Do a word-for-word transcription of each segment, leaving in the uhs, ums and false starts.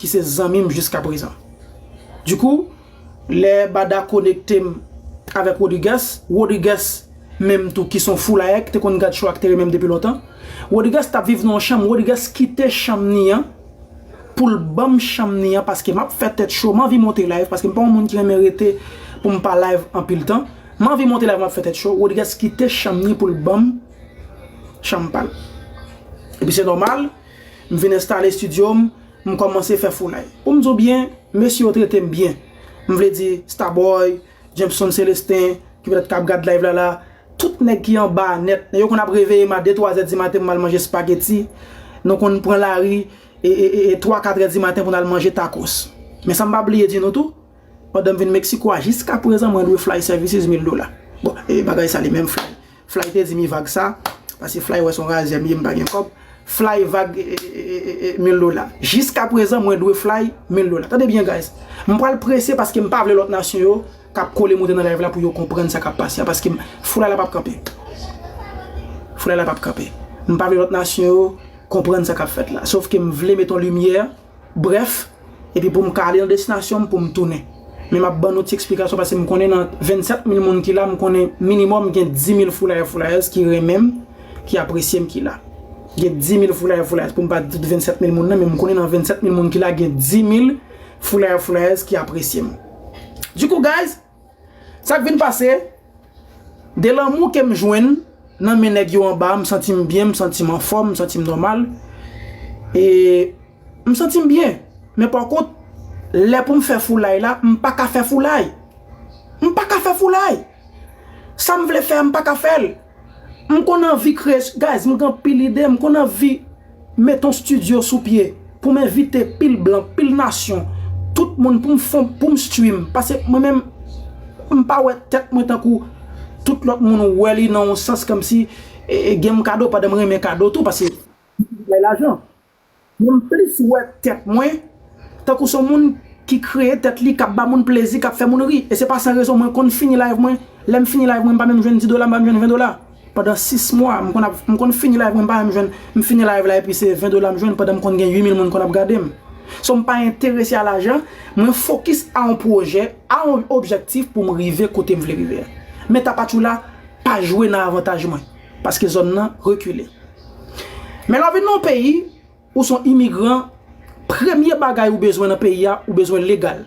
se zanmi m jiska prezan. Dikou, lè Bada konekte m avèk Rodriguez, Rodriguez menm tou ki se yon foulayè, ki te konn gad show ak te renmen m depi lontan. Rodriguez t ap viv nan yon chanm, Rodriguez kite chanm ni an pou l ban m chanm ni an, paske m ap fè tèt cho, m anvi monte live, paske m pa yon moun ki renmen rete pou m pa live anpil tan. M anvi monte live, m ap fè tèt cho, Rodriguez kite chanm ni pou l ban m chanm pa l. Epi se nòmal, m vin enstale estidyo m, m kòmanse fè foulay. Pou m di w byen, mesye yo trete m byen. M vle di, Starboy, Jameson Celestin, ki petèt k ap gad live la la, tout nèg ki anba a nèt, yo konn ap reveye m a de, twa zè di maten pou m al manje spageti. Nou konn pran lari e, e, e, e twa, kat è di maten pou n al manje tacos. Men sa m pa bliye di nou tou, pandan m vin Meksiko a, jiska prezan mwen dwe Fly Services mil dola. Bon, e bagay sa li menm Fly. Fly te di m li vag sa, paske Fly wè se yon razè m ye, m pa gen kòb. Fly vag e, e, e, e, e, mil dola. Jiska prezan, mwen dwe Fly mil dola. Tande byen, guys. M pral prese paske m pa vle lòt nasyon yo k ap kole moute nan live la pou yo konprann sa k ap pase a, paske m, foulay la p ap kanpe. Foulay la p ap kanpe. M pa vle lòt nasyon yo konprann sa k ap fèt la. Sòf ke m vle mete yon limyè, brèf, epi pou m ka ale nan destinasyon m, pou m tounen. Men m ap ban nou ti eksplikasyon, paske m konnen nan vennsèt mil moun ki la, m konnen minimòm gen dis mil foulayè foulayèz ki renmen m, ki apresye m, ki la. Gen dis mil foulayè foulayèz, pou m pa di tout vennsèt mil moun nan, men m konnen nan vennsèt mil moun ki la, gen dis mil foulayè foulayèz ki apresye m. Dikou, guys, sa k vin pase, de lanmou ke m jwenn nan men nèg yo anba, m santi m byen, m santi m anfòm, m santi m nòmal. E m santi m byen. Men pa kont, lè pou m fè foulay la, m pa ka fè foulay. M pa ka fè foulay. Sa m vle fè a, m pa ka fè l. M konn anvi kreye, guys, m gen anpil ide, m konn anvi mete yon estidyo sou pye pou m envite pil blan, pil nasyon, tout moun pou m fon, pou m stream. Paske mwen menm, m pa wè tèt mwen tankou tout lòt moun wè li nan yon sans kòmsi e, e, gen m kado pandan m renmen kado tou, paske bay lajan. Mwen m plis wè tèt mwen tankou se yon moun ki kreye tèt li, k ap ba moun plezi, k ap fè moun ri. E se pa san rezon mwen konn fini live mwen. Lè m fini live mwen, m pa menm jwenn dis dola, m pa menm jwenn ven dola. Pandan sis mwa, m konn ap, m konn fini live mwen, m pa menm jwenn, m fini live la epi se ven dola m jwenn pandan m konn gen uit mil moun konn ap gade m. So m pa enterese a lajan, mwen fokis a yon pwojè, a yon objektif pou m rive kote m vle rive a. Men Tapatchoula pa jwe nan avantaj mwen, paske zòn nan rekile. Men lè w vin nan yon peyi, ou se yon imigran, premye bagay ou bezwen nan peyi a, ou bezwen legal.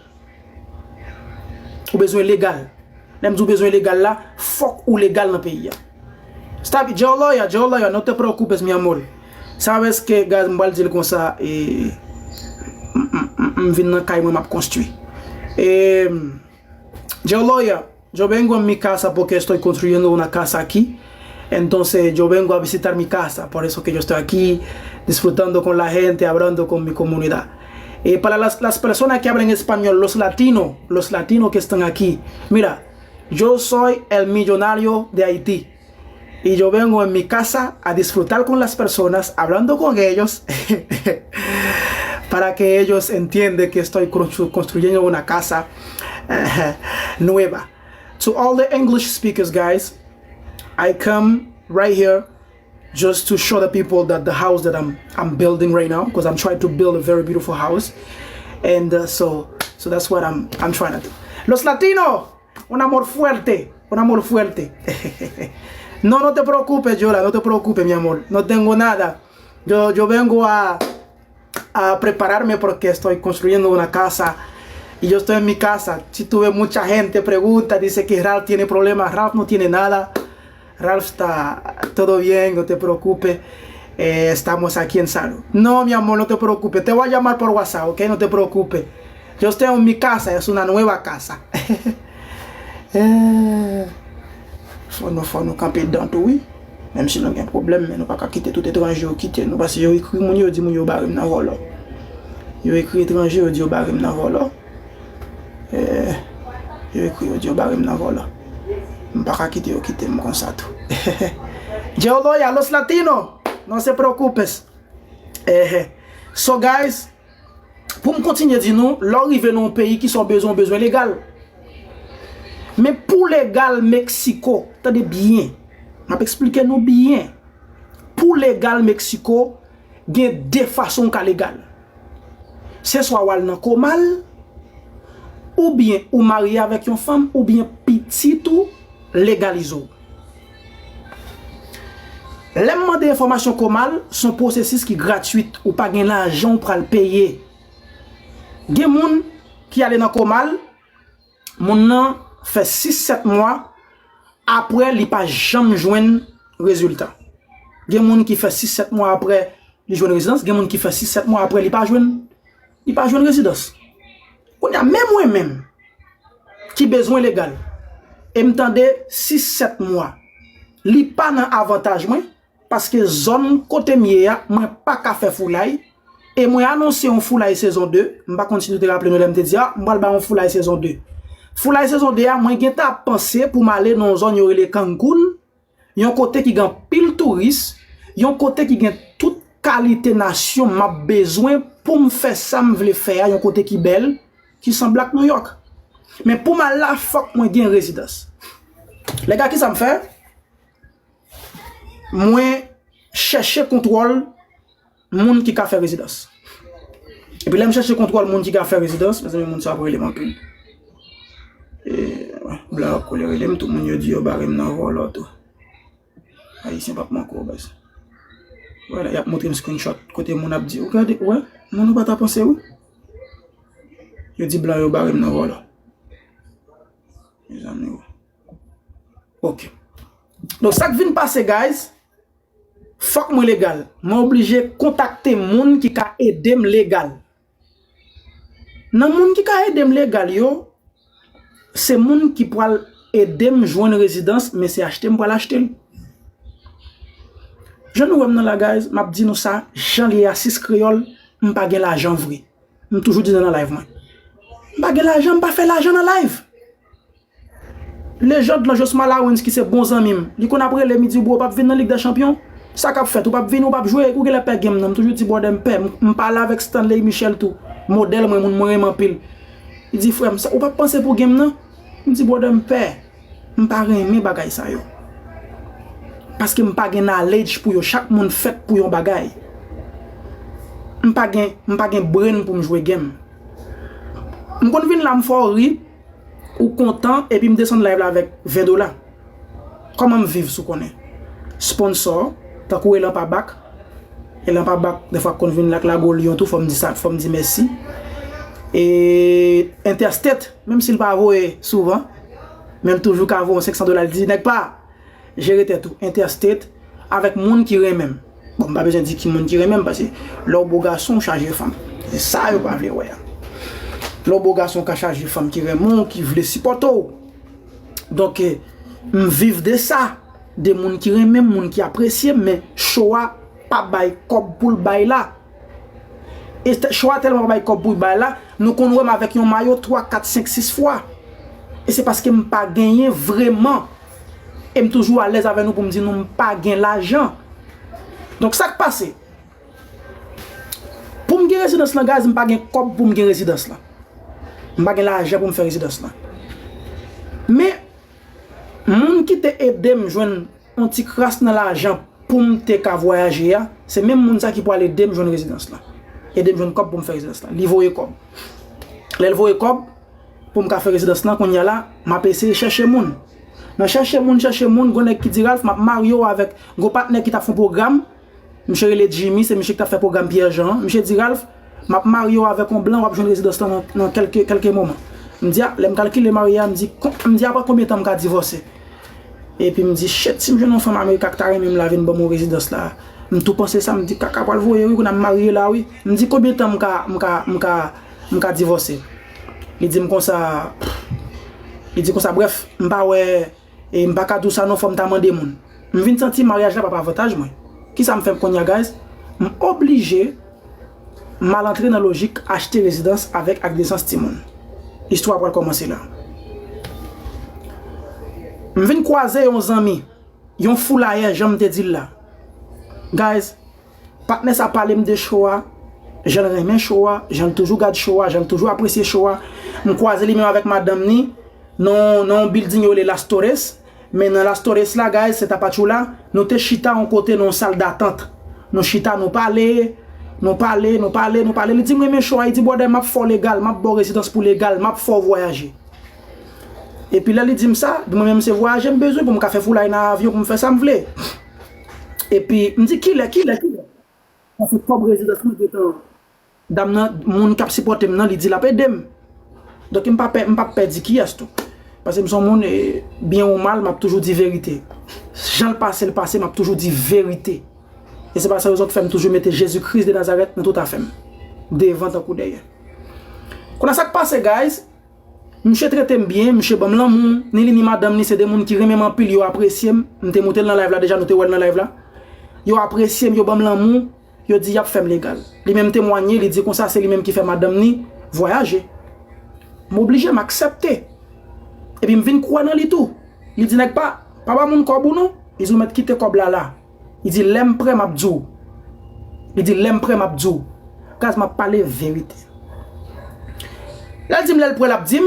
Ou bezwen legal. Lè m di w bezwen legal la, fòk ou legal nan peyi a. Stop, Joe Lawyer, Joe Lawyer, no te preocupes, mi amor. Sabes que, guys, m pral di l konsa, e, m, m, m, m vin nan kay mwen, m ap konstwi. E, Joe Lawyer, yo vengo en mi casa porque estoy construyendo una casa aquí. Entonces yo vengo a visitar mi casa, por eso que yo estoy aquí disfrutando con la gente, hablando con mi comunidad. Eh, para las, las personas que hablan español, los latinos, los latinos que están aquí, mira, yo soy el millonario de Haití y yo vengo en mi casa a disfrutar con las personas, hablando con ellos, para que ellos entiendan que estoy construyendo una casa eh, nueva. To all the English speakers, guys, I come right here just to show the people that the house that I'm I'm building right now, because I'm trying to build a very beautiful house, and uh, so so that's what I'm I'm trying to do. Los Latinos, un amor fuerte, un amor fuerte. No, no te preocupes, Yola, no te preocupes, mi amor. No tengo nada. Yo yo vengo a a prepararme porque estoy construyendo una casa y yo estoy en mi casa. Si tuve mucha gente pregunta, dice que Ralph tiene problemas. Ralph no tiene nada. Ralph está todo bien, no te preocupes. Eh, estamos aquí en salud. No, mi amor, no te preocupes. Te voy a llamar por WhatsApp, ¿ok? No te preocupes. Yo estoy en mi casa, es una nueva casa. Eh, fò nou, fò nou kanpe dan tou, wi. Menm si nou gen pwoblèm, men nou pa ka kite tout etranje yo kite nou, paske yo ekri moun yo, di moun yo bare m nan vòlò. Yo ekri etranje yo, di yo bare m nan vòlò. Eh, yo ekri yo, di yo bare m nan vòlò. M pa ka kite yo kite m konsa tou. Yo Lawyer, Los Latinos, no se preocupes. Eh, eh. So, guys, pou m kontinye di nou, lè w rive nan yon peyi, kisa w bezwen, w bezwen legal. Men pou legal Meksiko, tande byen, m ap eksplike nou byen. Pou legal Meksiko, gen de fason w ka legal. Se swa w al nan koma l, oubyen ou marye avèk yon fanm, oubyen pitit ou legalize w. Lè m mande enfòmasyon koma l, se yon pwosesis ki gratwit, ou pa gen lajan ou pral peye. Gen moun ki ale nan koma l, moun nan fè sis sèt mwa, apre li pa janm jwenn rezilta. Gen moun ki fè sis sèt mwa apre li jwenn rezidans, gen moun ki fè sis sèt mwa apre li pa jwenn, li pa jwenn rezidans. Kounye a, men mwen menm, ki bezwen legal, e m tande sis sèt mwa, li pa nan avantaj mwen, paske zòn kote m ye a, mwen pa ka fè foulay, e mwen anonse yon foulay sezon de, m pa konn si nou te raple nou lè m te di, a, m pral bay yon foulay sezon de. Foulay sezon de a, mwen gentan ap panse pou m ale nan yon zòn yo rele Cancun, yon kote ki gen anpil touris, yon kote ki gen tout kalite nasyon m ap bezwen pou m fè sa m vle fè a, yon kote ki bèl, ki sanble ak Nouyòk. Men pou m al la, fòk mwen gen rezidans. Lè gade kisa m fè, mwen chèche kontwòl moun ki ka fè rezidans. Epi lè m chèche kontwòl moun ki ka fè rezidans, mezanmi, moun sa ap rele m anpil. E, blan yo ap kole rele m, tout moun yo di yo bare m nan vòlò tou. Ayisyen p ap manke w, baz. Vwala, y ap montre m screenshot kote moun ap di, ou gade, ou wè, moun ou pa ta panse, wi. Yo di blan yo bare m nan vòlò. Mezanmi, wi. Ok. Donk, sa k vin pase, guys, fòk mwen legal. Mwen oblije kontakte moun ki ka ede m legal. Nan moun ki ka ede m legal yo, se moun ki pral ede m jwenn rezidans, men se achte m pral achte l. Jan nou wè m nan la, guys, m ap di nou sa, jan l ye a, sis kreyòl, m pa gen lajan vre. M toujou di sa nan live mwen. M pa gen lajan, m pa fè lajan nan live. Lejand lan, Josma Lawrence, ki se bon zanmi m, li konn ap rele m, li di, "Bro, w p ap vin nan Lig dè Chanpyon? Sa k ap fèt? Ou p ap vin, ou p ap jwe, ou genlè pè game nan?" M toujou di, "Brother, m pè." M, m pale avèk Stanley Michel tou, modèl mwen, moun mwen renmen anpil. Li di, "Frè m, sa, ou p ap panse pou game nan?" M di, "Brother, m pè. M pa renmen bagay sa yo. Paske m pa gen knowledge pou yo. Chak moun fèt pou yon bagay. M pa gen, m pa gen brain pou m jwe game." M konn vin la, m fè w ri, ou kontan, epi m desann live la avèk ven dola. Kòman m viv, si w konnen? Sponsor, tankou Elan pa bak. Elan pa bak, defwa konn vin la ak lago lyon tou, fò m di sa, fò m di mèsi. E Interstate, menm si l pa voye souvan, men l toujou ka voye yon senk san dola, l di, "Nèg pa, jere tèt ou." Interstate, avèk moun ki renmen m. Bon, m pa bezwen di ki moun ki renmen m, paske lè w bo gason, w chaje fanm. Se sa yo pa vle wè a. Lè w bo gason, w ka chaje fanm ki renmen w, ki vle sipòte w. Donk, eh, m viv de sa, de moun ki renmen m, moun ki apresye m, men show a pa bay kòb pou l bay la. E tè-, show a tèlman pa bay kòb pou l bay la, nou konn wè m avèk yon mayo twa, kat, senk, sis fwa. E se paske m pa genyen vreman. E m toujou alèz avè nou pou m di nou m pa gen lajan. Donk, sa k pase? Pou m gen rezidans lan, guys, m pa gen kòb pou m gen rezidans lan. M pa gen lajan pou m fè rezidans lan. Men, moun ki te ede m jwenn yon ti kras nan lajan pou m te ka vwayaje a, se menm moun sa ki pral ede m jwenn rezidans lan. Ede m jwenn kòb pou m fè rezidans lan. Li voye kòb. Lè l voye kòb pou m ka fè rezidans lan, kounye a la, m ap eseye chèche moun. Nan chèche moun, chèche moun, gon nèg ki di, "Ralph, m ap marye w avèk," gon patnè ki t ap fè yon pwogram, misye rele Jimmy, se misye ki t ap fè pwogram Pierre Jean an. Misye di, "Ralph, m ap marye w avèk yon blan, w ap jwenn rezidans lan nan, nan kèlke, kèlke moman." M di, "A, lè m kalkile marye a," m di, "kon-, m di, apre konbyen tan m ka divòse?" Epi m di, "Shit, si m jwenn yon fanm Amerik ak ta renmen m la vin ban m yon rezidans la." M tou panse sa, m di, "Kaka pral voye wi, kounye a m marye la wi." M di, "Konbyen tan m ka, m ka, m ka, m ka divòse?" Li di m konsa, li di konsa, "Brèf, m pa wè, e m pa ka di w sa non, fò m ta mande moun." M vin santi maryaj la p ap avantaj mwen. Kisa m fè kounye a, guys? M oblije m al antre nan lojik achte rezidans avèk ak nesans timoun. Istwa pral kòmanse la. M vin kwaze yon zanmi, yon foulayè, jan m te di l la. Guys, patnè sa pale m de show a, jan l renmen show a, jan l toujou gad show a, jan l toujou apresye show a. M kwaze li menm avèk madanm ni nan, nan yon building yo rele Las Torres. Men nan Las Torres la, guys, se Tapachula, nou te chita yon kote nan yon sal datant. Nou chita, nou pale, Nou pale, nou pale, nou pale. Li di m renmen cho a, li di, "Brother, m ap fè w legal, m ap ba w rezidans pou legal, m ap fè w vwayaje." Epi lè li di m sa, mwen menm se vwayaje m bezwen pou m ka fè foulay nan avyon, pou m fè sa m vle. Epi m di, "Kilè, kilè, kilè?" Paske kòb rezidans mwen gentan, dam nan, moun k ap sipòte m nan, li di l ap ede m. Donk m pa pè, m p ap pè di kiyès tou. Paske m se yon moun, e, byen ou mal, m ap toujou di verite. Jan l pase, l pase, m ap toujou di verite. E se pa sa rezon k fè m toujou mete Jezi Kris de Nazarèt nan tout afè m. Devan tankou dèyè. Kounye a sa k pase, guys, misye trete m byen, misye ban m lanmou, ni li ni madanm li se de moun ki renmen m anpil, yo apresye m, m te monte l nan live la deja, nou te wè l nan live la. Yo apresye m, yo ban m lanmou, yo di y ap fè m legal. Li menm temwanye, li di konsa se li menm ki fè madanm ni vwayaje. M oblije, m aksepte. Epi m vin kwè nan li tou. Li di, "Nèg pa, pa ba moun kòb ou non." Li di, "Ou mèt kite kòb la la." Li di, "Lè m prè, m ap di w." Li di, "Lè m prè, m ap di w." Guys, m ap pale verite. Lè l di m lè l prè, l ap di m.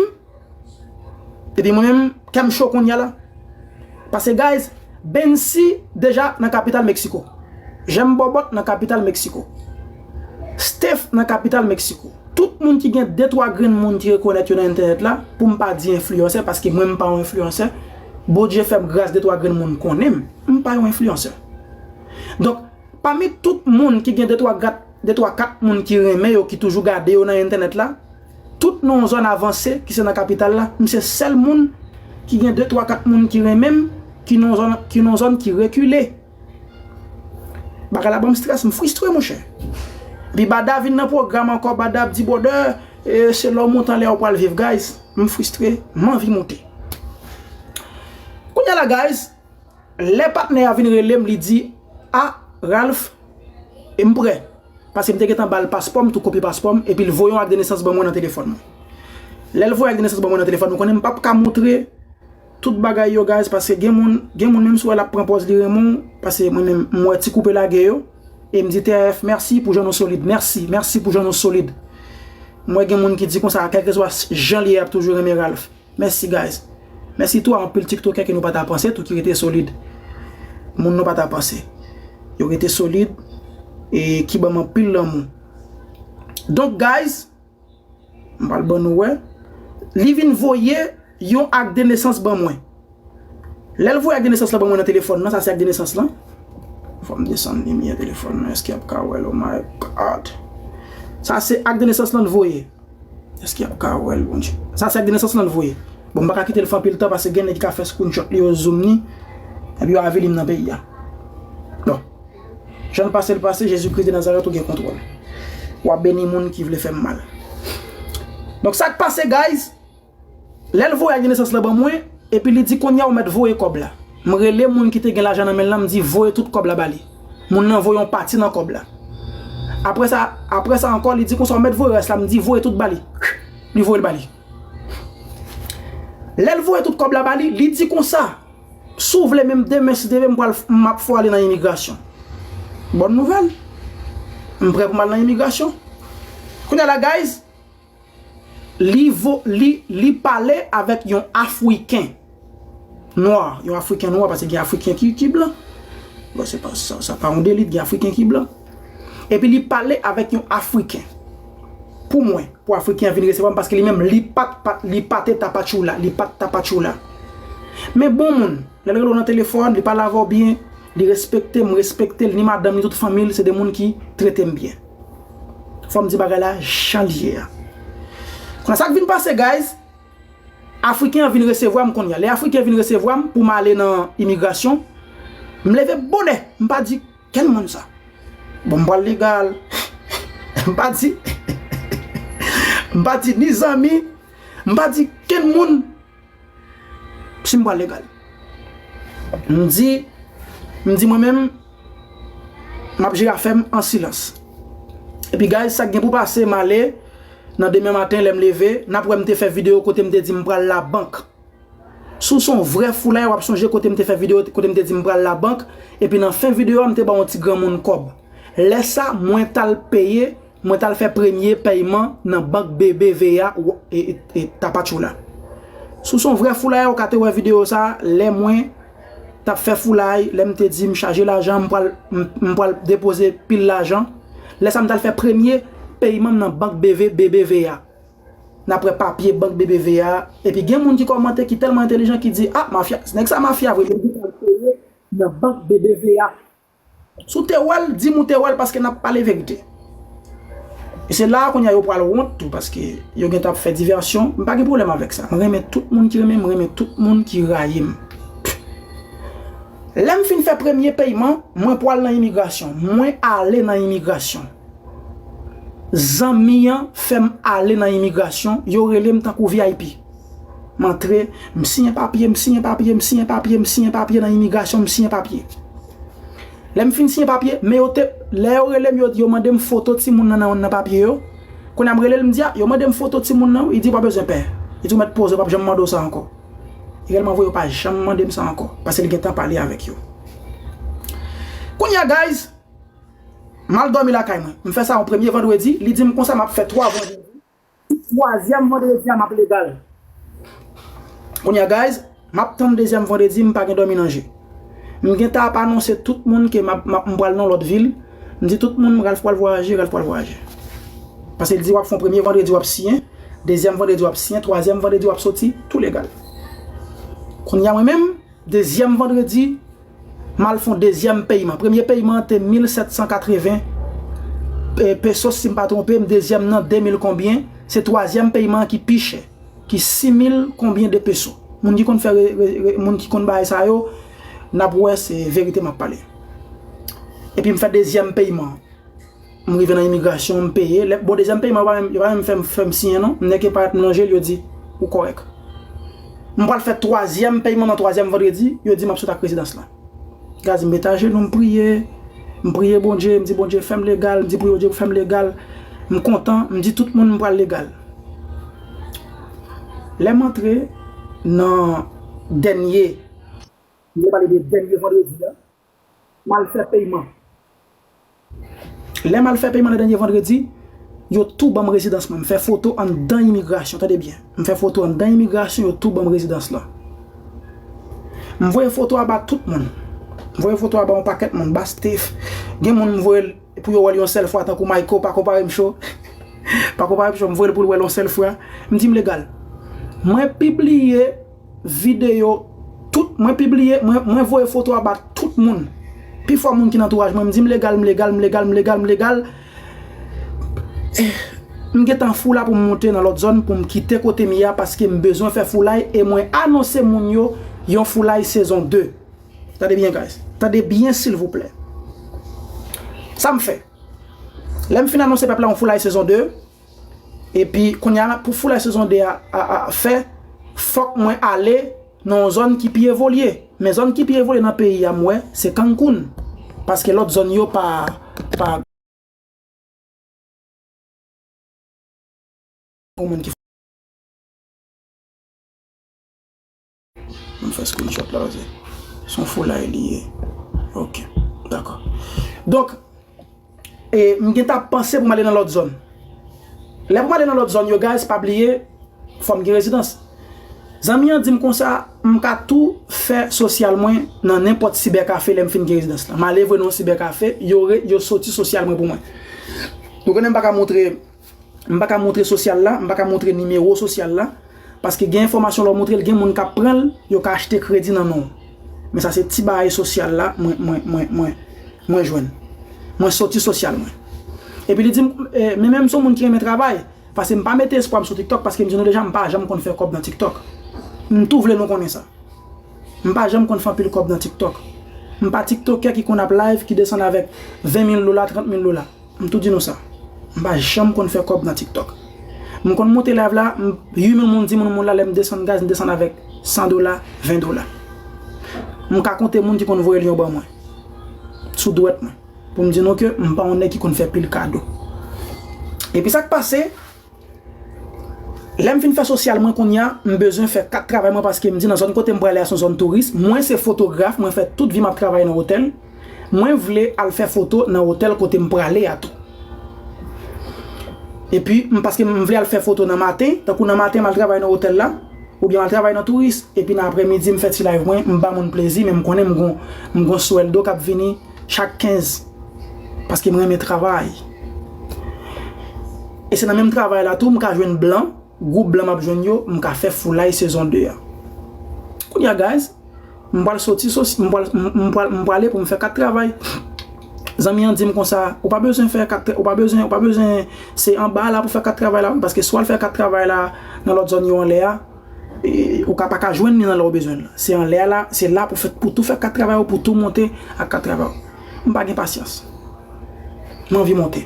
Epi mwen menm, kè m cho kounye a la. Paske, guys, Bensi deja nan kapital Meksiko. Jèm Bòbòt nan kapital Meksiko. Steph nan kapital Meksiko. Tout moun ki gen de twa grenn moun ki rekonèt yo nan entènèt la, pou m pa di enfliyansè, paske mwen m pa yon enfliyansè. Bondye fè m gras de twa grenn moun konnen m. M pa yon enfliyansè. Donk, pami tout moun ki gen de twa gat, de twa kat moun ki renmen yo, ki toujou gade yo nan entènèt la, tout nan yon zòn avanse ki se nan kapital la, m se sèl moun ki gen de twa kat moun ki renmen m, ki nan yon zòn, ki nan yon zòn ki rekile. Bagay la ban m strès, m fristre, monchè. Epi Bada vin nan pwogram ankò, Bada ap di, "Brother, e, se lè w monte anlè a w pral viv, guys." M fristre, m anvi monte. Kounye a la, guys, lè patnè a vin rele m, li di, "A, Ralph, e m prè." Paske m te gentan ba l paspò m, tou kopi paspò m, epi l voye yon ak de nesans ban mwen nan telefòn mwen. Lè l voye ak de nesans ban mwen nan telefòn mwen, konnen m p ap ka montre tout bagay yo, guys, paske gen moun, gen moun menm si w wè l ap pran pòz li renmen w, paske mwen menm, m wè ti koupe lage yo, e m di, "T R F, mèsi pou jan nou solid, mèsi, mèsi pou jan nou solid." M wè gen moun ki di konsa, kèlkeswa jan l ye, y ap toujou renmen Ralph. Mèsi, guys. Mèsi tou a anpil TikTokè ke nou pa ta panse tou ki rete solid. Moun nou pa ta panse. Yo rete solid e ki ban m anpil lanmou. Donk, guys, m pral ban nou wè. Li vin voye yon ak de nesans ban mwen. Lè l voye ak de nesans lan ban mwen nan telefòn nan, sa se ak de nesans lan. Fò m desann limyè telefòn nan, èske y ap ka wè l? Oh my God. Sa se ak de nesans lan l voye. Èske y ap ka wè l, Bondye? Sa se ak de nesans lan l voye. Bon, m pa ka kite l fè anpil tan paske gen nèg ki ka fè screenshot li, yo zoom ni, epi yo avili m nan peyi a. Bon. Jan l pase, l pase, Jezi Kris de Nazarèt, ou gen kontwòl. W ap beni moun ki vle fè m mal. Donk, sa k pase, guys? Lè l voye ak de nesans lan ban mwen, epi li di, "Kounye a ou mèt voye kòb la." M rele moun ki te gen lajan nan men l lan, m di, "Voye tout kòb la ba li." Moun nan voye yon pati nan kòb la. Apre sa, apre sa ankò, li di konsa, "Ou mèt voye rès la." M di, "Voye tout ba li." Li voye l ba li. Lè l voye tout kòb la ba li, li di konsa, "Si w vle, menm demen, si Dye vle, m pral, m ap fè w ale nan imigrasyon." Bòn nouvèl. M prè pou m al nan imigrasyon. Kounye a la, guys, li vo, li, li pale avèk yon Afriken nwa, yon Afriken nwa, paske gen Afriken ki, ki blan. Bon, se pa, sa, sa pa yon delit, gen Afriken ki blan. Epi li pale avèk yon Afriken. Pou mwen, pou Afriken an vin resevwa m, paske li menm, li pa t, pa, li pa te Tapachula, li pa t Tapachula. Men bon moun, lè l rele w nan telefòn, li pale avè w byen, li respekte m, m respekte l, ni madanm, ni tout fanmi l, se de moun ki trete m byen. Fò m di bagay la jan l ye a. Kounye a, sa k vin pase, guys, Afriken an vin resevwa m kounye a. Lè Afriken an vin resevwa m pou m ale nan imigrasyon, m leve bonè, m pa di, "Kenn moun sa?" Bon, m pral legal. M pa di, m pa di ni zanmi, m pa di kenn moun si m pral legal. M di, m di mwen menm, m ap jere afè m an silans. Epi, guys, sa k gen pou pase, m ale, nan demen maten, lè m leve, n ap wè m te fè videyo kote m te di m pral labank. Si w se yon vrè foulay, w ap sonje kote m te fè videyo, kote m te di m pral labank, epi nan fen videyo a, m te ba yon ti granmoun kòb. Lè sa, mwen t al peye, mwen t al fè premye pèyman nan bank B B V A, e, e, e, Tapachula. Si w se yon vrè foulay, ou ka te wè videyo sa, lè mwen t ap fè foulay, lè m te di m chaje lajan, m pral, m, m pral depoze pil lajan, Lè sa m t al fè premye peyman m nan bank B V, B B V A. N ap wè papye bank B B V A. Epi gen moun ki kòmante ki tèlman entèlijan ki di, "Ah, mafya, nèg sa mafya vre, men li t al peye nan bank B B V A." Si w te wè l, di m ou te wè l paske n ap pale verite. E se la a kounye a yo pral wont tou paske yo gentan ap fè divèsyon. M pa gen pwoblèm avèk sa. Mwen renmen tout moun ki renmen m, mwen renmen tout moun ki rayi m. Lè m fin fè premye peyman, mwen pral nan imigrasyon. Mwen ale nan imigrasyon. Zanmi an fè m ale nan imigrasyon, yo rele m tankou V I P. M antre, m siyen papye, m siyen papye, m siyen papye, m siyen papye nan imigrasyon, m siyen papye. Lè m fin siyen papye, men yo te, lè yo rele m, yo, yo mande m foto timoun nan nan, nan papye yo. Kounye a m rele l, m di, "A, yo mande m foto timoun nan wi." Li di, "Pa bezwen pè." Li di, "Ou mèt poze, yo p ap janm mande w sa ankò." Li rele m anvoye, yo pa janm mande m sa ankò, paske li gentan pale avèk yo. Kounye a, guys, m al dòmi lakay mwen. M fè sa yon premye vandredi, li di m konsa m ap fè twa vandredi. Twazyèm vandredi a, m ap legal. Kounye a, guys, m ap tann dezyèm vandredi, m pa gen dòmi nan je. M gentan ap anonse tout moun ke m ap, m ap, m pral nan lòt vil. M di tout moun, Ralph pral vwayaje, Ralph pral vwayaje. Paske l di w ap fè yon premye vandredi, w ap siyen. Dezyèm vandredi, w ap siyen. Twazyèm vandredi, w ap soti, tou legal. Kounye a, mwen menm, dezyèm vandredi, m al fè yon dezyèm peyman. Premye peyman an te mil sèt san katreven, e, pesos, si m pa twonpe m. Dezyèm nan, de mil konbyen. Se twazyèm peyman an ki pi chè, ki sis mil konbyen de peso. Moun ki konn fè re, re, re, moun ki konn bagay sa yo, n ap wè se verite m ap pale. Epi m fè dezyèm peyman. M rive nan imigrasyon, m peye. Lè, bon, dezyèm peyman, yo pa menm, yo pa menm fè m, fè m siyen, non. M nèke parèt m nan je l, yo di, "Ou kòrèk." M pral fè twazyèm peyman nan twazyèm vandredi, yo di m ap sot ak rezidans lan. Guys, m met ajenou, m priye. M priye Bondye, m di, "Bondye, fè m legal." M di pou yo, "Bondye, fè m legal." M kontan, m di tout moun m pral legal. Lè m antre nan dènye, m te pale de dènye vandredi a, m al fè peyman. Lè m al fè peyman nan dènye vandredi, yo tou ban m rezidans mwen. M fè foto anndan imigrasyon, tande byen. M fè foto anndan imigrasyon, yo tou ban m rezidans lan. M voye foto a ba tout moun. M voye foto a ba yon pakèt moun, ba Steph. Gen moun m voye l pou yo wè l yon sèl fwa, tankou Mayko, pa konpare m cho. Pa konpare m cho, m voye l pou l wè l yon sèl fwa. M di m legal. Mwen pibliye videyo, tout, mwen pibliye, mwen, mwen voye foto a ba tout moun. Pifò moun ki nan antouraj mwen, m di m legal, m legal, m legal, m legal, m legal. Eh, m gentan fou la pou m monte nan lòt zòn, pou m kite kote m ye a, paske m bezwen fè foulay e mwen anonse moun yo yon foulay sezon de. Tande byen, guys. Tande byen, silvouplè. Sa m fè? Lè m fin anonse pèp la yon foulay sezon de, epi kounye a, pou foulay sezon de a, a, a fè, fòk mwen ale nan yon zòn ki pi evolye. Men zòn ki pi evolye nan peyi a, m wè, se Cancun. Paske lòt zòn yo pa, pa Gon moun ki Mwen fè screenshot la, paske se yon foulay li ye. Ok, dakò. Donk, e, m gentan ap panse pou m ale nan lòt zòn. Lè pou m ale nan lòt zòn yo, guys, pa bliye, fò m gen rezidans. Zanmi an di m konsa, m ka tou fè sosyal mwen nan nenpòt sibèkafe lè m fin gen rezidans lan. M ale vre nan yon sibèkafe, yo re-, yo soti sosyal mwen pou mwen. Nou konnen m pa ka montre M pa ka montre sosyal la, m pa ka montre nimewo sosyal la, paske gen enfòmasyon lè w montre l, gen moun k ap pran l, yo ka achte kredi nan non w. Men sa se ti bagay sosyal la, mwen, mwen, mwen, mwen, mwen jwenn. Mwen soti sosyal mwen. Epi li di m, e, men menm se yon moun ki renmen travay, paske m pa mete espwa m sou TikTok, paske m di nou deja, m pa janm konn fè kòb nan TikTok. M tou vle nou konnen sa. M pa janm konn fè anpil kòb nan TikTok. M pa tiktokè ki konn ap live, ki desann avèk ven mil dola, trant mil dola. M tou di nou sa. M pa janm konn fè kòb nan TikTok. M konn monte live la, m, uit mil moun, di moun, moun la, lè m desann guys, m desann avèk san dola, ven dola. M ka konte moun ki konn voye l yo ban mwen. Sou dwèt mwen. Pou m di nou ke m pa yon nèg ki konn fè pil kado. Epi sa k pase, lè m fin fè sosyal mwen kounye a, m bezwen fè kat travay mwen paske m di nan zòn kote m prale a se yon zòn touris. Mwen se fotograf, mwen fè tout vi m ap travay nan otèl. Mwen vle al fè foto nan otèl kote m prale a tou. Epi, m, paske m vle al fè foto nan maten, tankou nan maten m al travay nan otèl la, oubyen m al travay nan touris, epi nan aprèmidi m fè ti live mwen, m ba moun plezi, men m konnen m gon, m gon swèldo k ap vini chak kenz. Paske m renmen travay. E se nan menm travay la tou, m ka jwenn blan, gwoup blan m ap jwenn yo, m ka fè foulay sezon de a. Kounye a, guys, m pral soti, m pral, m pral, m prale pou m fè kat travay. Zanmi an di m konsa, ou pa bezwen fè kat, ou pa bezwen, ou pa bezwen, se anba la pou fè kat travay la, paske si w al fè kat travay la nan lòt zòn yo anlè a, ou ka pa ka jwenn li nan lè w bezwen l. Se anlè a la, se la pou fè, pou tou fè kat travay ou, pou tou monte ak kat travay ou. M pa gen pasyans. M anvi monte.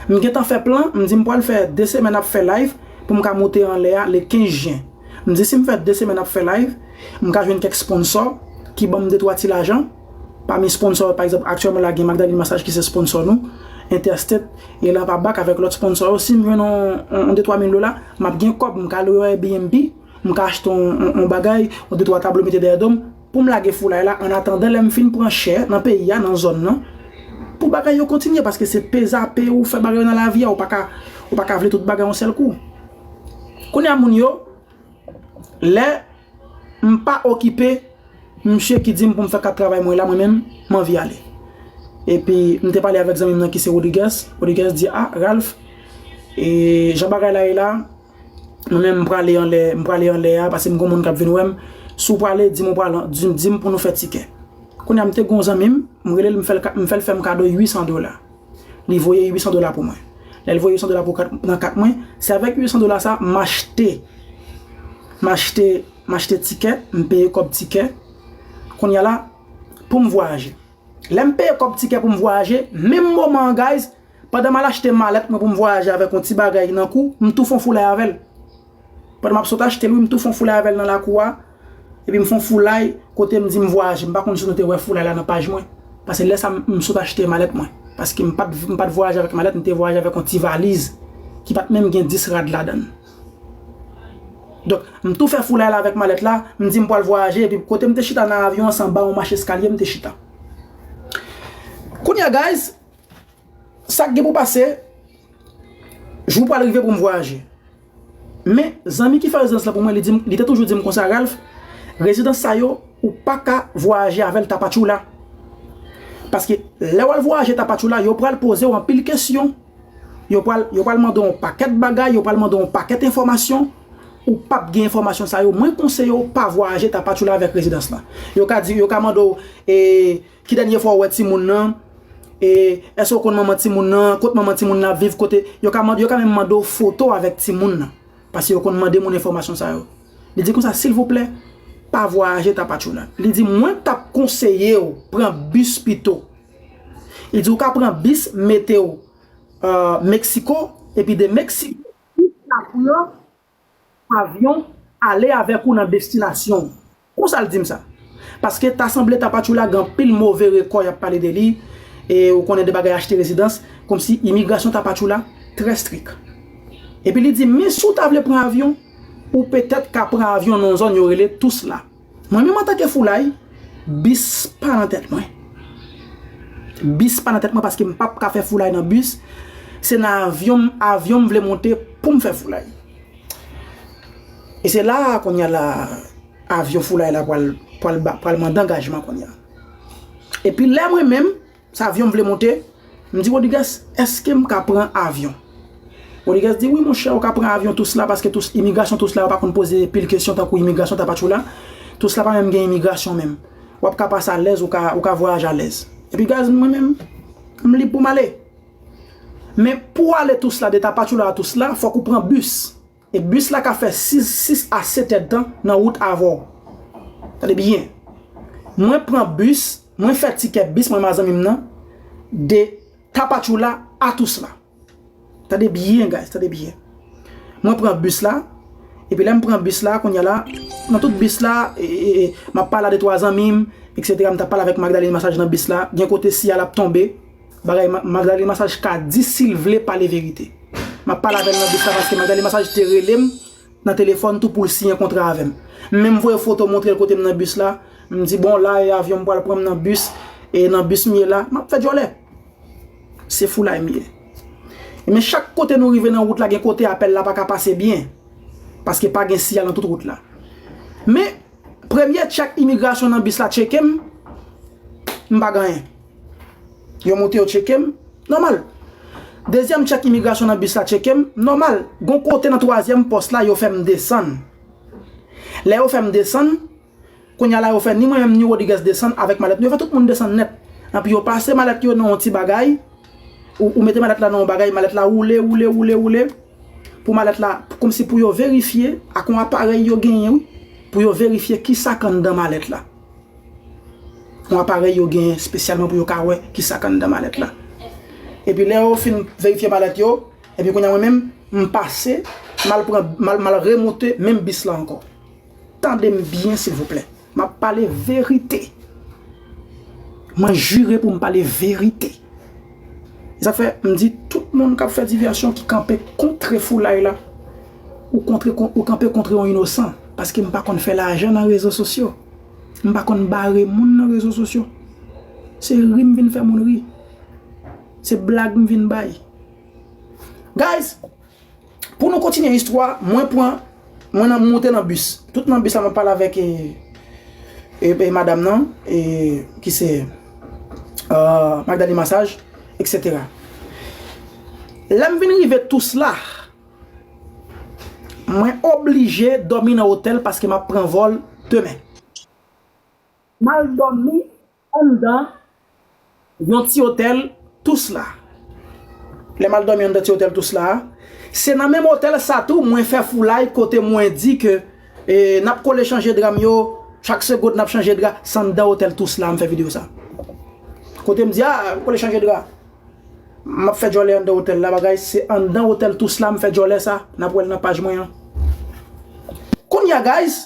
M gentan fè plan, m di m pral fè de semèn ap fè live pou m ka monte anlè a le kenz jen. M di si m fè de semèn ap fè live, m ka jwenn kèk sponsò ki ban m de twa ti lajan. Pami sponsò, pa egzanp, aktyèlman la gen Magdalene Massage ki se sponsò nou, Interstate, e la pa bak avèk lòt sponsò yo. Si m jwenn yon, yon, yon de twa mil dola, m ap gen kòb, m ka lwe yon Airbnb, m ka achte yon, yon, yon bagay, yon de twa tablo mete dèyè do m, pou m lage foulay la, annatandan lè m fin pran chè nan peyi a, nan zòn nan, pou bagay yo kontinye, paske se pezape ou fè bagay yo nan lavi a, ou pa ka, ou pa ka vle tout bagay yon sèl kou. Kounye a moun yo, lè m pa okipe, misye ki di m pou m fè kat travay mwen la, mwen menm, m anvi ale. Epi, m te pale avèk zanmi m nan ki se Rodriguez. Rodriguez di, "Ah, Ralph, e jan bagay la ye la, mwen menm, m prale anlè, m prale anlè a, paske m gon moun k ap vin wè m. Si w prale, di m ou pral, di, di m pou nou fè tikè." Kounye a, m te gon zanmi m, m rele l, m fè l ka, m fè l fè m kado uit san dola. Li voye uit san dola pou mwen. Lè l voye uit san dola pou kat, nan kat mwen, se avèk uit san dola sa, m achte, m achte, m achte tikè, m peye kòb tikè. Kounye a la, pou m vwayaje. Lè m peye kòb tikè pou m vwayaje, menm moman an, guys, pandan m al achte malèt mwen pou m vwayaje avèk yon ti bagay nan kou, m tou fè yon foulay avè l. Pandan m ap sot achte l, wi, m tou fè yon foulay avè l nan lakou a. Epi m fè yon foulay kote m di m vwayaje. M pa konn si nou te wè foulay la nan paj mwen. Paske lè sa, m, m sot achte malèt mwen. Paske m pa t, m pa t vwayaje avèk malèt, m te vwayaje avèk yon ti valiz ki pa t menm gen dis rad ladan l. Donk, m tou fè foulay la avèk malèt la, m di m pral vwayaje, epi kote m te chita nan avyon an, se anba yon mach eskalye m te chita. Kounye a, guys, sa k gen pou pase, jou pral rive pou m vwayaje. Men, zanmi ki fè rezidans lan pou mwen, li di m, li te toujou di m konsa, "Ralph, rezidans sa yo, ou pa ka vwayaje avè l Tapachula." Paske lè w al vwayaje Tapachula, yo pral poze w anpil kesyon. Yo pral, yo pral mande w yon pakèt bagay, yo pral mande w yon pakèt enfòmasyon. Ou p ap gen enfòmasyon sa yo. Mwen konseye w pa vwayaje Tapachula avèk rezidans lan. Yo ka di, yo ka mande w, e, ki dènye fwa w wè timoun nan? E, èske w konn manman timoun nan? Kot manman timoun nan ap viv? Kote? Yo ka mande, yo ka menm mande w foto avèk timoun nan. Paske yo konn mande moun enfòmasyon sa yo. Li di konsa, "Silvouplè, pa vwayaje Tapachula." Li di, "Mwen t ap konseye w pran bis pito." Li di, "Ou ka pran bis, mete w, euh, Meksiko, epi de Meksiko, ou ka pran avyon, ale avèk ou nan destinasyon w." Konsa l di m sa. Paske ta sanble Tapachula gen anpil move rekò y ap pale de li, e ou konnen de bagay achte rezidans, kòmsi imigrasyon Tapachula trè strik. Epi li di, "Men si w ta vle pran avyon, ou petèt ka pran avyon nan yon zòn yo rele Tous la." Mwen menm antanke foulay, bis pa nan tèt mwen. Bis pa nan tèt mwen paske m p ap ka fè foulay nan bis. Se nan avyon, avyon m vle monte pou m fè foulay. E se la a kounye a la avyon foulay la pral, pral, ba- pral mande angajman kounye a. Epi lè mwen menm, sa avyon m vle monte, m di Rodriguez, èske m ka pran avyon? Rodriguez di, "Wi, monchè, ou ka pran avyon Tous la, paske Tous, imigrasyon Tous la, yo pa konn poze pil kesyon tankou imigrasyon Tapachula. Tous la pa menm gen imigrasyon menm. W ap ka pase alèz, ou ka, ou ka vwayaje alèz." Epi, guys, mwen menm, m lib pou m ale. Men pou ale Tous la, de Tapachula a Tous la, fòk ou pran bis. E bis la ka fè sis, sis a sèt èdtan nan wout avè w. Tande byen. Mwen pran bis, mwen fè tikè bis, mwen ma zanmi m nan, de Tapachula a Tous la. Tande byen, guys, tande byen. Mwen pran bis la, epi lè m pran bis la, kounye a la, nan tout bis la, e, e, e, m ap pale a de twa zanmi m, etsetera. M t ap pale avèk Magdalene Massage nan bis la, gen kote siyal ap tonbe, bagay Ma- Magdalene Massage ka di si l vle pale verite. M ap pale avè l nan bis la paske Magdalene Massage te rele m nan telefòn tou pou l siyen kontra avè m. M menm voye foto montre l kote m nan bis la. M di, "Bon, la e avyon m pral pran m nan bis, e nan bis m ye la." M ap fè djòlè. Se foulay m ye. Men chak kote nou rive nan wout la, gen kote apèl la pa ka pase byen. Paske pa gen siyal nan tout wout la. Men, premye tchèk imigrasyon nan bis la tcheke m, m pa gen anyen. Yo monte, yo tcheke m, nòmal. Dezyèm tchèk imigrasyon nan bis la tcheke m, nòmal, gon kote nan twazyèm pòs la yo fè m desann. Lè yo fè m desann, kounye a la yo fè ni mwen menm ni Rodriguez desann avèk malèt nou. Yo fè tout moun desann nèt. Anpi yo pase malèt yo nan yon ti bagay, ou, ou mete malèt la nan yon bagay, malèt la woule, woule, woule, woule. Pou malèt la, kòmsi pou yo verifye, ak yon aparèy yo genyen, wi, pou yo verifye kisa k anndan malèt la. Yon aparèy yo genyen espesyalman pou yo ka wè kisa k anndan malèt la. Epi lè yo fin verifye malèt yo, epi kounye a mwen menm, m pase, m al pran, m al, m al remonte menm bis la ankò. Tande m byen, silvouplè. M ap pale verite. Mwen jire pou m pale verite. E sa k fè, m di tout moun k ap fè divèsyon ki kanpe kontre foulay la, ou kontre, ou kanpe kontre yon inosan. Paske m pa konn fè lajan nan rezo sosyo. M pa konn bare moun nan rezo sosyo. Se ri m vin fè moun ri. Se blag m vin bay. Guys, pou nou kontinye istwa, mwen pran, mwen nan monte nan bis. Tout nan bis la, mwen pale avèk e, e, e madanm nan, e, ki se, euh, Magdalene Massage, et cetera. Lè m vin rive Tulsa, mwen oblije dòmi nan otèl paske m ap pran vòl demen. M al dòmi anndan yon ti otèl Tulsa. Lè m al dòmi anndan ti otèl Tulsa a, se nan menm otèl sa tou mwen fè foulay kote mwen di ke, e, n ap kole chanje dra m yo, chak segonn n ap chanje dra, se anndan otèl Tulsa m fè videyo sa. Kote m di, a, kole chanje dra. M ap fè djòlè anndan otèl la, bagay, se anndan otèl Tulsa m fè djòlè sa, n ap wè l nan paj mwen an. Kounye a, guys,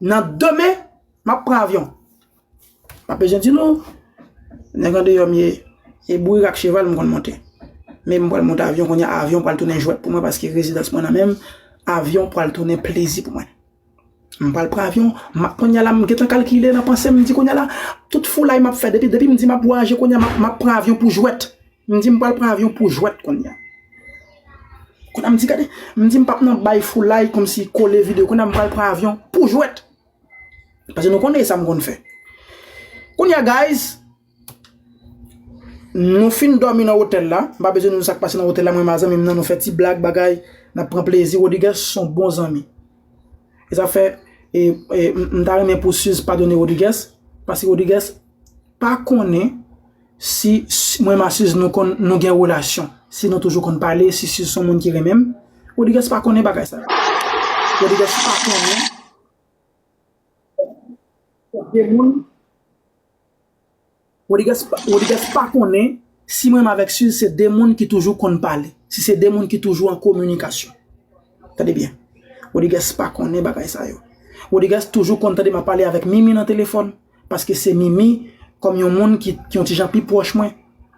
nan demen, m ap pran avyon. M ap bezwen di nou, nèg andeyò m ye, e bourik ak cheval m konn monte. Men m pral monte avyon, kounye a avyon pral tounen jwèt pou mwen paske rezidans mwen nan men m, avyon pral tounen plezi pou mwen. M pral pran avyon, m ap kounye a la, m gentan kalkile nan panse m, m di kounye a la, tout foulay m ap fè, depi, depi m di m ap vwayaje kounye a, m ap, m ap pran avyon pou jwèt. M di m pral pran avyon pou jwèt kounye a. Kounye a m di gade, m di m p ap nan bay foulay kòmsi kole videyo, kounye a m pral pran avyon pou jwèt. Paske nou konnen sa m konn fè. Kounye a, guys, nou fin dòmi nan otèl la. M pa bezwen di nou sa k pase nan otèl la. Mwen, mazanmi m nan, nou fè ti blag, bagay. N ap pran plezi. Rodriguez se yon bon zanmi. E sa fè, e, e, m, m ta renmen pou Suze padone Rodriguez. Paske Rodriguez pa konnen si, si mwen, ma Suze, nou konn, nou gen relasyon. Si nou toujou konn pale, si Suze se yon moun ki renmen m. Rodriguez pa konnen bagay sa yo. Rodriguez pa konnen. De moun. Rodriguez pa, Rodriguez pa konnen si mwen menm avèk Suze se de moun ki toujou konn pale. Si se de moun ki toujou an kominikasyon. Tande byen. Rodriguez pa konnen bagay sa yo. Rodriguez toujou konn tande m ap pale avèk Mimi nan telefòn. Paske se Mimi kòm yon moun ki, ki yon ti jan pi pwòch mwen.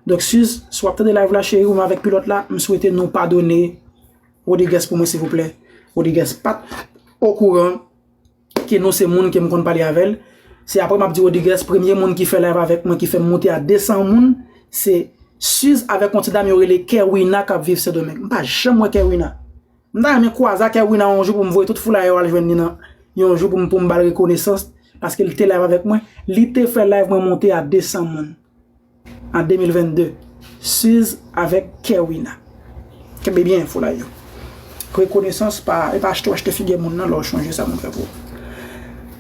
Donk, Suze, si w ap tande live la, cheri, ou menm avèk pilòt la, m swete nou padone Rodriguez pou mwen, silvouplè. Rodriguez pa t okouran ke nou se moun ke m konn pale avè l. Se apre m ap di Rodriguez, premye moun ki fè live avèk mwen, ki fè m monte a de san moun, se Suze avèk yon ti dam yo rele Kerwina k ap viv Sendomeng. M pa janm wè Kerwina. M ta renmen kwaze ak Kerwina yon jou pou m voye tout foulay yo al jwenn li nan yon jou pou m, pou m ba l rekonesans, paske li te live avèk mwen. Li te fè live mwen monte a de san moun. An de mil vennde, Suze avèk Kerwina. Kenbe byen foulay yo. Rekonesans pa, e pa achte w achte figi moun nan lè w chonje sa moun fè pou ou.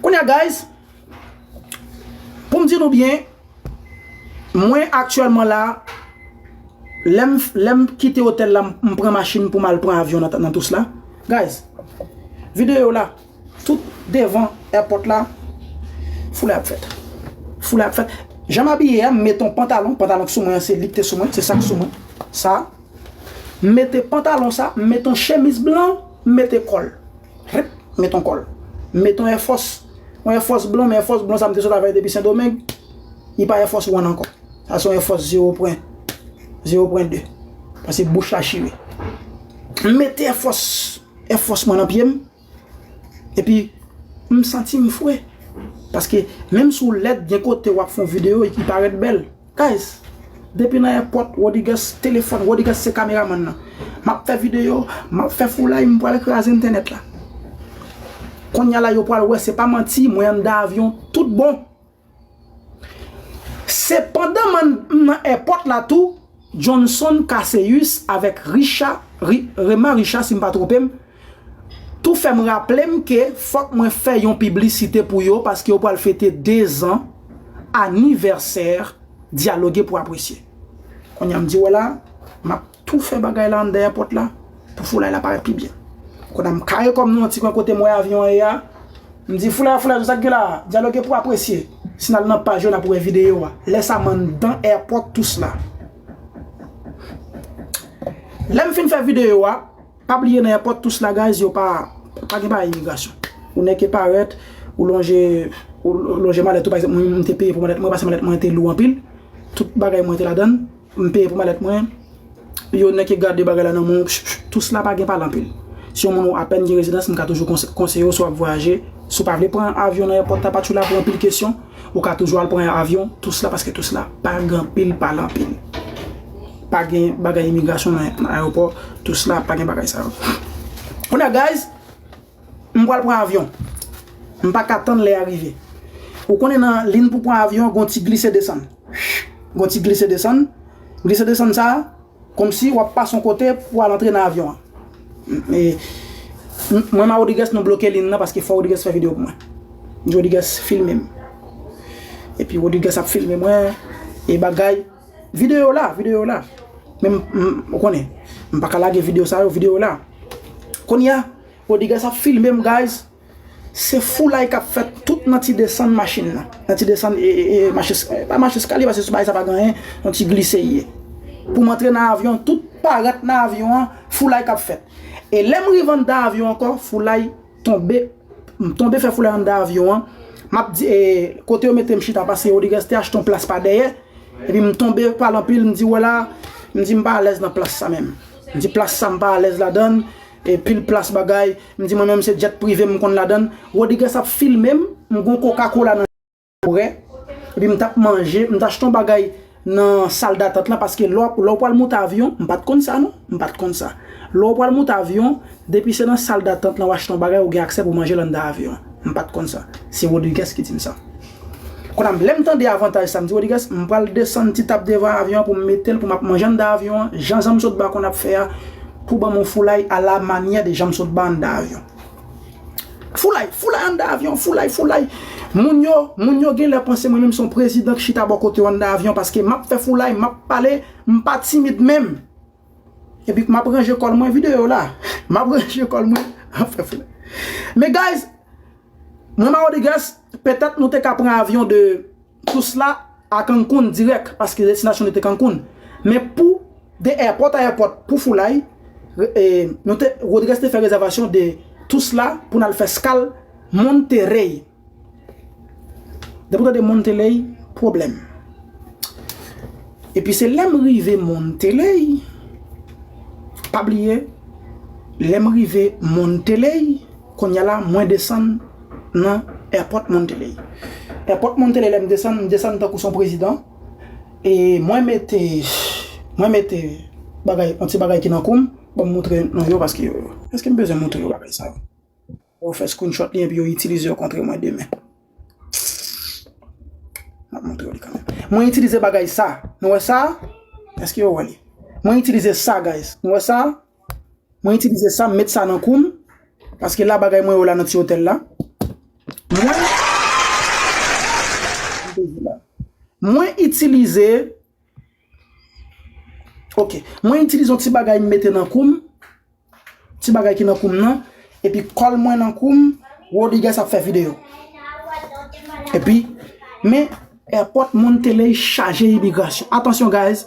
Kounye a, guys, pou m di nou byen, mwen aktyèlman la, lè m, lè m kite otèl la, m, m pran machin pou m al pran avyon nan, nan Tulsa. Guys, videyo la, tout devan èpòt la, foulay ap fèt. Foulay ap fèt. Jan m abiye a, m mete yon pantalon, pantalon k sou mwen an, se li k te sou mwen, se sa k sou mwen. Sa. M mete pantalon sa, m mete yon chemiz blan, m mete kòl. Rip, m mete yon kòl. M mete yon Air Force. Yon Air Force blan, men Air Force blan sa m te sot avè l depi Sendomeng. Li pa Air Force One ankò. Sa se yon Air Force zewo pwen, zewo pwen de. Paske bouch la chire. M mete Air Force, Air Force mwen nan pye m. Epi, m santi m fre. Paske, menm si w lèd, gen kote w ap fè yon videyo e ki parèt bèl. Guys, depi nan èpòt, Rodriguez telefòn, Rodriguez se kameramann nan. M ap fè videyo, m ap fè foulay, m pral kraze entènèt la. Kounye a la, yo pral wè, se pa manti, mwen anndan avyon tout bon. Se pandan m nan èpòt la tou, Johnson Caseus avèk Richa, Ri- Rema Richa, si m pa twonpe m, tou fè m raple m ke fòk mwen fè yon piblisite pou yo paske yo pral fete dezan anivèsè Dyaloge pou apresye. Kounye a m di, wè la, m ap tou fè bagay la anndan èpòt la pou Foulay la parèt pi byen. Kounye a m kare kò m nan yon ti kwen kote m wè avyon an ye a. M di, Foulay, Foulay, sa k gen la? Dyaloge pou apresye. Si n al nan paj yo, n ap wè videyo a. Lè sa m anndan èpòt Tousla. Lè m fin fè videyo a, pa bliye nan èpòt Tousla, guys, yo pa, pa gen bagay imigrasyon. Ou nèk e parèt, ou lonje, ou lonje malèt ou, pa egzanp, mwen, mwen te peye pou malèt mwen, paske malèt mwen te lou anpil. Tout bagay mwen te ladan l, m peye pou malèt mwen. Yo nèk e gade bagay la nan men w, Tousla pa gen pale anpil. Si yon moun ou apèn gen rezidans, m ka toujou konse- konseye w si w ap vwayaje. Si w pa vle pran avyon nan èpòt Tapachula pou anpil kesyon, ou ka toujou al pran avyon Tousla, paske Tousla pa gen anpil pale anpil. Pa gen bagay imigrasyon nan, nan ayewopò Tousla, pa gen bagay sa yo. Kounye a, guys, m pral pran avyon. M pa ka tann lè a rive. Ou konnen nan liy pou pran avyon, gon ti glise desann. Gon ti glise desann. Glise desann sa, kòmsi w ap pase yon kote pou al antre nan avyon an. E, m- mwen, ma Rodriguez, nou bloke liy nan paske fò Rodriguez fè videyo pou mwen. M di Rodriguez filme m. Epi Rodriguez ap filme mwen. E bagay. Videyo la, videyo la. Men m- m- ou konnen, m pa ka lage videyo sa yo, videyo la. Kounye a, Rodriguez ap filme m, guys. Se Foulay k ap fè tout nan ti desann machin nan. Nan ti desann, e, e, e, mach es- e, pa mach eskalye, paske sou bagay sa pa gen anyen, yon ti glise ye. Pou m antre nan avyon, tout parèt nan avyon an, Foulay k ap fèt. E lè m rive anndan avyon ankò, Foulay tonbe, m tonbe fè Foulay anndan avyon an. M ap di, e, kote yo mete m chita, paske Rodriguez te achte yon plas pa dèyè. Epi m tonbe pale anpil, m di, wè la, m di, m pa alèz nan plas sa menm. M di, plas sa, m pa alèz ladan l. E pil plas bagay. M di, mwen menm, se jet prive m konn ladan l. Rodriguez ap filme m, m gon Coca-Cola nan korè. Epi m t ap manje, m t achte yon bagay nan sal datant lan, paske lè w ap- lè w pral moute avyon, m pa t konn sa non, m pa t konn sa. Lè w pral moute avyon, depi se nan sal datant lan w achte yon bagay, ou gen aksè pou manje l anndan avyon an. M pa t konn sa. Se Rodriguez ki di m sa. Kounye a, lè m tande avantaj sa, m di, Rodriguez, m pral desann ti tab devan avyon an pou m mete l, pou m ap manje anndan avyon an, jan zanmi sot ba konn ap fè a, pou ban m yon Foulay a la manyè de zanmi sot ba anndan avyon. Foulay, Foulay anndan avyon, Foulay, Foulay. Moun yo, moun yo genlè panse mwen menm se yon prezidan k chita bò kote yo anndan avyon, paske m ap fè Foulay, m ap pale, m pa timid menm. Epi m ap ranje kòl mwen, videyo la. M ap ranje kòl mwen, m ap fè Foulay. Men guys, mwen, ma Rodriguez, petèt nou te ka pran avyon de Tulsa a Cancun dirèk, paske destinasyon nou te Cancun. Men pou de airport a airport pou Foulay, e, nou te, Rodriguez te fè rezèvasyon de Tulsa pou n al fè eskal Monterrey. Depi w tande Monterrey, pwoblèm. Epi se lè m rive Monterrey, pa bliye, lè m rive Monterrey, kounye a la, mwen desann nan airport Monterrey. Airport Monterrey, lè m desann, m desann tankou se yon prezidan. E mwen mete, mwen mete bagay, yon ti bagay ki nan kou m. Ban m montre nou yo, paske yo, èske m bezwen montre yo bagay sa yo? Yo fè screenshot li epi yo itilize yo kont mwen demen. M ap montre yo li kanmenm. Mwen itilize bagay sa. Nou wè sa? Èske yo wè li? Mwen itilize sa, guys. Nou wè sa? Mwen itilize sa, m met sa nan kou m. Paske la bagay mwen yo la nan ti otèl la. Mwen, mwen itilize, ok, mwen itilize yon ti bagay m mete nan kou m. Ti bagay ki nan kou m nan. Epi kòl mwen nan kou m, Rodriguez ap fè videyo. Epi, men, airport Monterrey chaje imigrasyon. Atansyon, guys,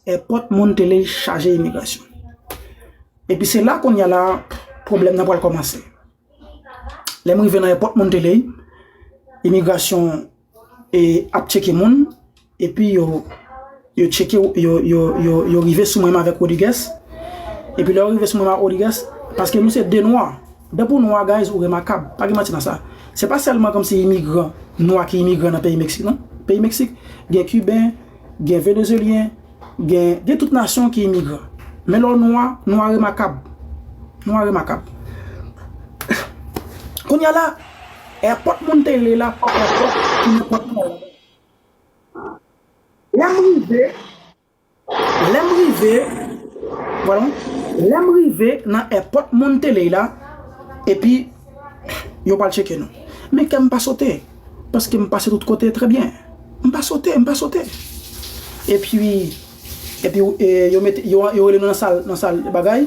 airport Monterrey chaje imigrasyon. Epi se la kounye a la, pwoblèm nan pral kòmanse. Lè m rive nan airport Monterrey, imigrasyon e, ap tcheke moun, epi yo, yo tcheke, yo, yo, yo, yo rive sou mwen avèk Rodriguez. Epi lè yo rive sou mwen ak Rodriguez, paske nou se de nwa. Depi w nwa, guys, ou remakab. Pa gen manti nan sa. Se pa sèlman kòmsi imigran nwa ki imigran nan peyi Meksik, non. Peyi Meksik, gen Kiben, gen Venezelyen, gen, gen tout nasyon ki imigran. Men lè w nwa, nwa remakab. Nwa remakab. Kounye a la, airport Monterrey la, pa airport pou nenpòt moun. Lè m rive, lè m Vwala. Lè m rive nan èpòt Monteley la, epi yo pral tcheke nou. Men kè m pa sote, paske m pase tout kote trè byen. M pa sote, m pa sote. Epi, epi, e, yo mete, yo, yo rele nou nan sal, nan sal bagay.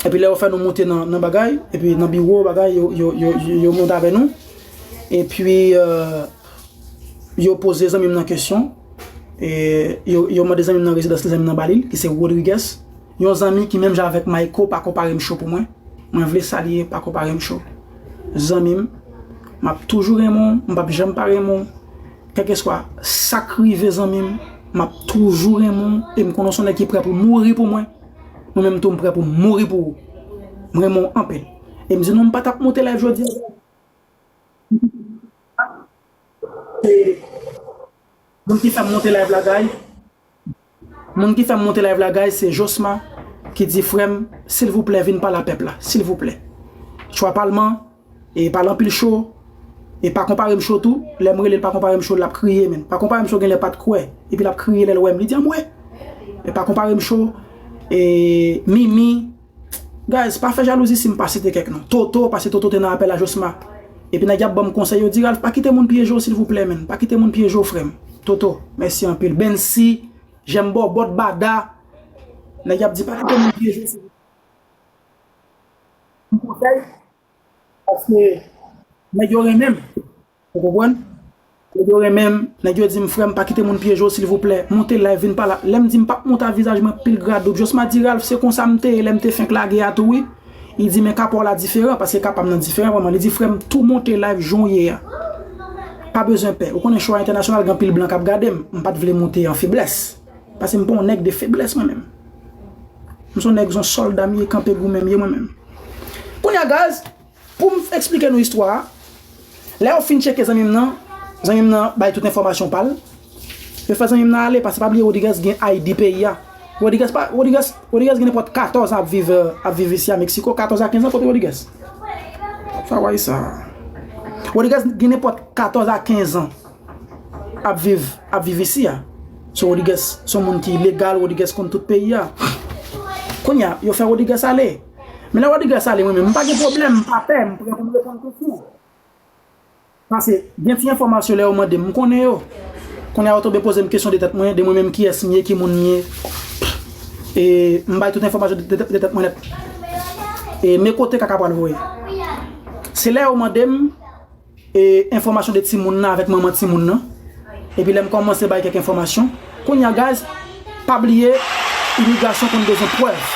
Epi lè yo fè nou monte nan, nan bagay, epi nan biwo bagay, yo, yo, yo, yo, yo monte avè nou. Epi, e, yo poze zanmi m nan kesyon. E, yo, yo mande zanmi m nan rezidans li, zanmi m nan ba li l, ki se Rodriguez. Yon zanmi ki menm jan avèk Mayko pa konpare m cho pou mwen. Mwen vle salye, pa konpare m cho. Zanmi m, m ap toujou renmen w, m p ap janm pa renmen w. Kèlkeswa sa k rive zanmi m, m ap toujou renmen w, e m konnen w se yon nèg ki prè pou mouri pou mwen. Mwen menm tou m prè pou mouri pou ou. M renmen w anpil. E m di nou m pa t ap monte live jodi a. Se moun ki fè m monte live la, guys. Moun ki fè m monte live la, guys, se Josma ki di, "Frè m, silvouplè, vin pale a pèp la, silvouplè." Chwa palman, e pale anpil cho, e pa konpare m cho tou. Lè m rele l, pa konpare m cho, l ap kriye, men. Pa konpare m cho, genlè pa t kwè. Epi l ap kriye lè l wè m. Li di, "Anmwe!" E pa konpare m cho, e Mimi, Guys, pa fè jalouzi si m pa site kèk non. Toto, paske Toto te nan apèl a Josma. Epi nèg y ap ban m konsèy, yo di, "Ralph, pa kite moun pyeje w, silvouplè, menn. Pa kite moun pyeje w, frè m." Toto, mèsi anpil. Bensi, Jèm Bòbòt, Bada. Nèg y ap di, "Pa kite moun pyeje w, silvouplè." M konsèy, paske nèg yo renmen m. Ou konprann? Nèg yo renmen m, nèg yo di m, "Frè m, pa kite moun pyeje w, silvouplè. Monte live, vin pale." Lè m di m p ap monte a vizaj mwen pil gra doub. Josma di, "Ralph, se konsa m te ye lè m te fenk lage a tou, wi." Li di, "Men kapa w la diferan, paske kapa m nan diferan vrèman." Li di, "Frè m, tou monte live jan w ye a. Pa bezwen pè. Ou konnen show a entènasyonal, gen anpil blan k ap gade m. M pa t vle monte an feblès. Paske m pa yon nèg de feblès mwen menm. M se yon nèg, se yon sòlda m ye, kanpe goumen m ye mwen menm." Kounye a, guys, pou m eksplike nou istwa a, lè yo fin tcheke zanmi m nan, zanmi m nan bay tout enfòmasyon pa l. Yo fè zanmi m nan ale, paske pa bliye Rodriguez gen I D peyi a. Rodriguez pa, Rodriguez, Rodriguez gen nenpòt katòz an ap viv, euh, ap viv isi a Meksiko, katòz a kenz an, kote Rodriguez? Sa w a sa. Rodriguez gen nenpòt katòz a kenz an ap viv, ap viv isi a. So Rodriguez se yon moun ki legal, Rodriguez konn tout peyi a. Kounye a, yo fè Rodriguez ale. Men lè Rodriguez ale, mwen menm, m pa gen pwoblèm, m pa pè, m prè pou m reponn kesyon. Paske gen ti enfòmasyon lè yo mande m, m konnen yo. Kounye a, yo tonbe poze m kesyon de tèt mwen, de mwen menm, kiyès m ye, ki moun m ye. E m bay tout enfòmasyon de, de, de tèt mwen nèt. E men kote kaka pral voye. Se lè yo mande m, e, enfòmasyon de timoun nan avèk manman timoun nan. Epi lè m kòmanse bay kèk enfòmasyon, kounye a, guys, pa bliye, imigrasyon konn bezwen prèv.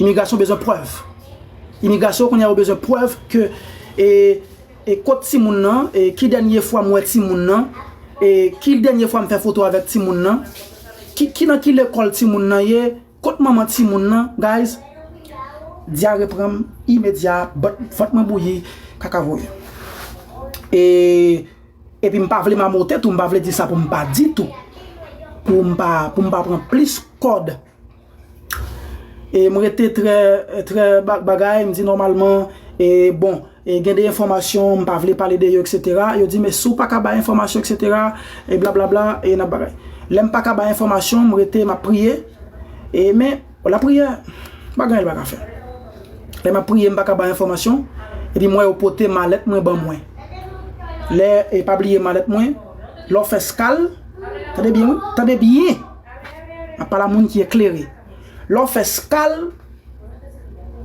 Imigrasyon bezwen prèv. Imigrasyon kounye a yo bezwen prèv ke, e, e kot timoun nan, e ki dènye fwa m wè timoun nan, e ki dènye fwa m fè foto avèk timoun nan, ki, ki nan ki lekòl timoun nan ye, kot manman timoun nan, guys, dyare pran m imedya, vant, vant mwen bouyi, kaka voye. E, epi m pa vle mamote tou, m pa vle di sa pou m pa di tou. Pou m pa, pou m pa pran plis kòd. E m rete trè, trè ba-, bagay, m di nòmalman, e bon, e gen de enfòmasyon, m pa vle pale de yo, etsetera. Yo di, "Men si w pa ka bay enfòmasyon, etsetera, e blablabla, e n ap bagay." Lè m pa ka bay enfòmasyon, m rete, m ap priye. E men, lapriyè, pa gen anyen l pa ka fè. Lè m ap priye, m pa ka bay enfòmasyon, epi m wè yo pote malèt mwen ban mwen. Lè, e pa bliye malèt mwen, lè w fè eskal, tande byen, wi, tande byen. M ap pale a moun ki eklere. Lè w fè eskal,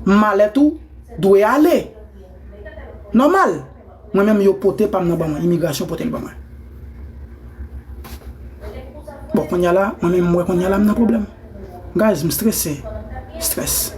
malèt ou dwe ale. Nòmal. Mwen menm, yo pote pa m nan ban mwen. Imigrasyon pote l ban mwen. Bon, kounye a la, mwen menm, m wè kounye a la, m nan pwoblèm. Guys, m strese. Strès.